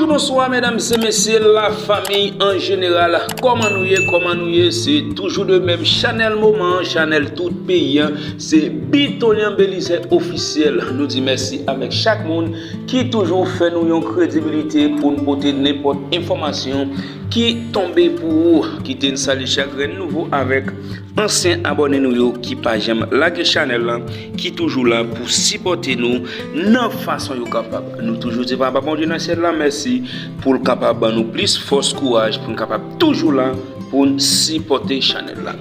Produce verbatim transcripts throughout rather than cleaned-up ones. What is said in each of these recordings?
Bonswa medam e mesye, lafanmi an jeneral, kòman nou ye, kòman nou ye? Se toujou de menm, chanèl moman, chanèl tout peyi an, se Bitolyan Belize ofisyèl. Nou di mèsi avèk chak moun ki toujou fè nou yon kredibilite pou n pote nenpòt enfòmasyon ki tonbe pou ou. Kite n salye chak grenn nouvo avèk ansyen abòne nou yo ki pa janm lage chanèl lan, ki toujou la pou sipòte nou nan fason yo kapab. Nou toujou di Papa Bondye nan syèl la mèsi pou l kapab ban nou plis fòs, kouraj pou n kapab toujou la pou n sipòte chanèl la.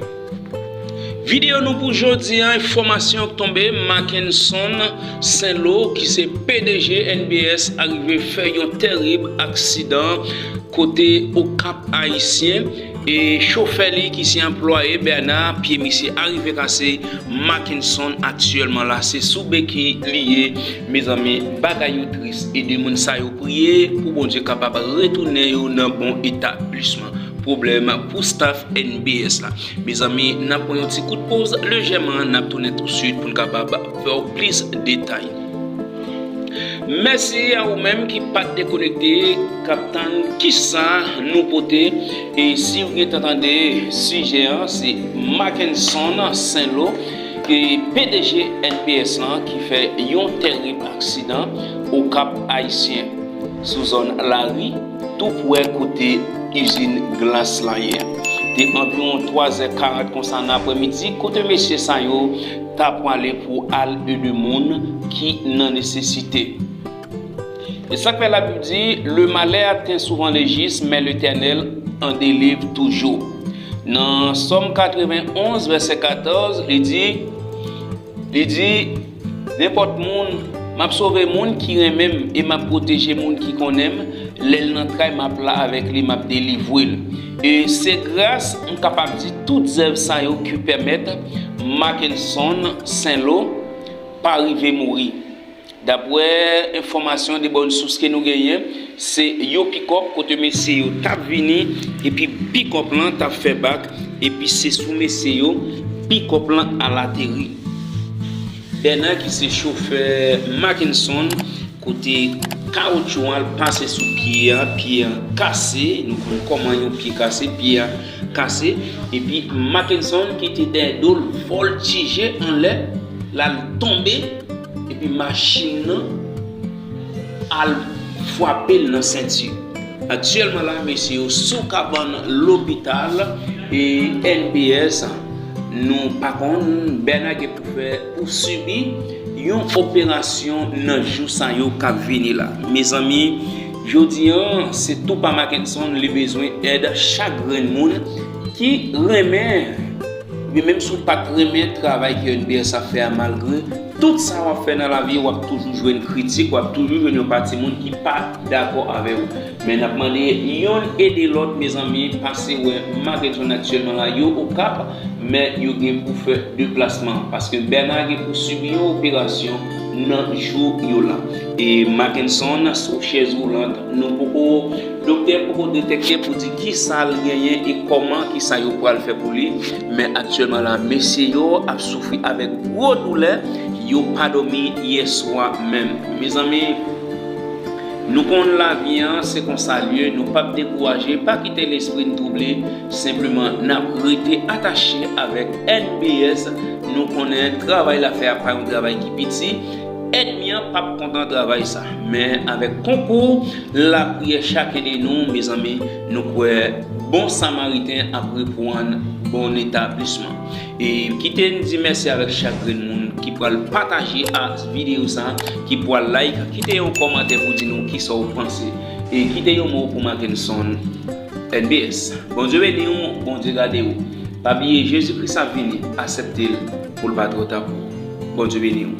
Videyo nou pou jodi a, enfòmasyon k tonbe, Mackenson Saint-Lo ki se P D G N B S arive fè yon tèrib aksidan kote Okap Ayisyen, e chofè li ki se anplwaye Bernard, pye misye arive kase. Mackenson aktyèlman la se sou beki li ye. Mezanmi, bagay yo tris, ede moun sa yo, priye pou Bondye kapab retounen yo nan bon etablisman. Pwoblèm pou staff N B S la. Mezanmi, n ap pran yon ti kout poz lejèman, n ap tounen tousuit pou n kapab fè w plis detay. Mèsi a ou menm ki pa t dekonekte, k ap tann kisa nou pote. E si w gentan tande sijè an, se Mackenson Saint-Lo, e P D G N B S lan ki fè yon tèrib aksidan Okap Ayisyen, sou zòn Lari, tou pwè kote izin glas la ye. Te anviwon twazè karant konsa nan aprèmidi, kote mesye sa yo ta pwale pou al ede moun ki nan nesesite. E sa k fè Labib di, le malè aten souvan le jis, men Letènèl an delivre toujou. Nan Sòm katrevenn onz, vèsè katòz, li di, li di, nenpòt moun, m ap sove moun ki renmen m e m ap pwoteje moun ki konnen m. Lè l nan tray, m ap la avèk li, m ap delivre l. E se gras, m kapab di, tout zèv sa yo ki pèmèt Mackenson Saint-Lo pa rive mouri. Daprè enfòmasyon de bòn sous ke nou genyen, se yon pikòp kote mesye yo t ap vini, epi pikòp lan t ap fè bak, epi se sou mesye yo pikòp lan al ateri. Bernard ki se chofè Mackenson, kote kawotchou an al pase sou pye a, pye a kase, nou konn kòman yon pye kase, pye a kase, epi Mackenson ki te dèyè do l vòltije anlè, l al tonbe, epi machin nan al frape l nan senti. Aktyèlman la, mesye yo sou kabann lopital e N B S, nou pa konn, Bernard gen pou fè, pou sibi yon operasyon nan jou sa yo k ap vini la. Mezanmi, jodi an, se tou pa Mackenson, li bezwen èd chak grenn moun ki renmen, men menm si w pa t renmen travay ke N B S ap fè a, malgre tout sa w ap fè nan lavi, w ap toujou jwenn kritik, w ap toujou jwenn yon pati moun ki pa dakò avè w. Men n ap mande yonn ede lòt, mezanmi, pase wè Mackenson aktyèlman la, yo Okap, men yo gen pou fè deplasman, paske Bernard gen pou sibi yon operasyon nan jou yo la. E Mackenson sou chèz woulant, nou poko, doktè poko detèkte pou di kisa l genyen e kòman kisa yo pral fè pou li, men aktyèlman la, mesye yo ap soufri avèk gwo doulè, yo pa dòmi yè swa menm. Mezanmi, nou konn lavi an, se konsa l ye, nou p ap dekouraje, pa kite lespri n twouble, senpleman n ap rete atache avèk N B S, nou konnen travay l ap fè a pa yon travay ki piti, ènmi an p ap kontan travay sa, men avèk konkou lapriyè chak ede nou, mezanmi, nou kwè bon Samariten ap reprann bon etablisman. E kite n di mèsi avèk chak grenn moun ki pral pataje a videyo sa, ki pral like, kite yon kòmantè pou di nou kisa w panse. E kite yon mo pou Mackenson N B S. Bondye beni w, Bondye gade w. Pa bliye, Jezi Kris ap vini, aksepte l pou l pa twò ta pou ou. Bondye beni w.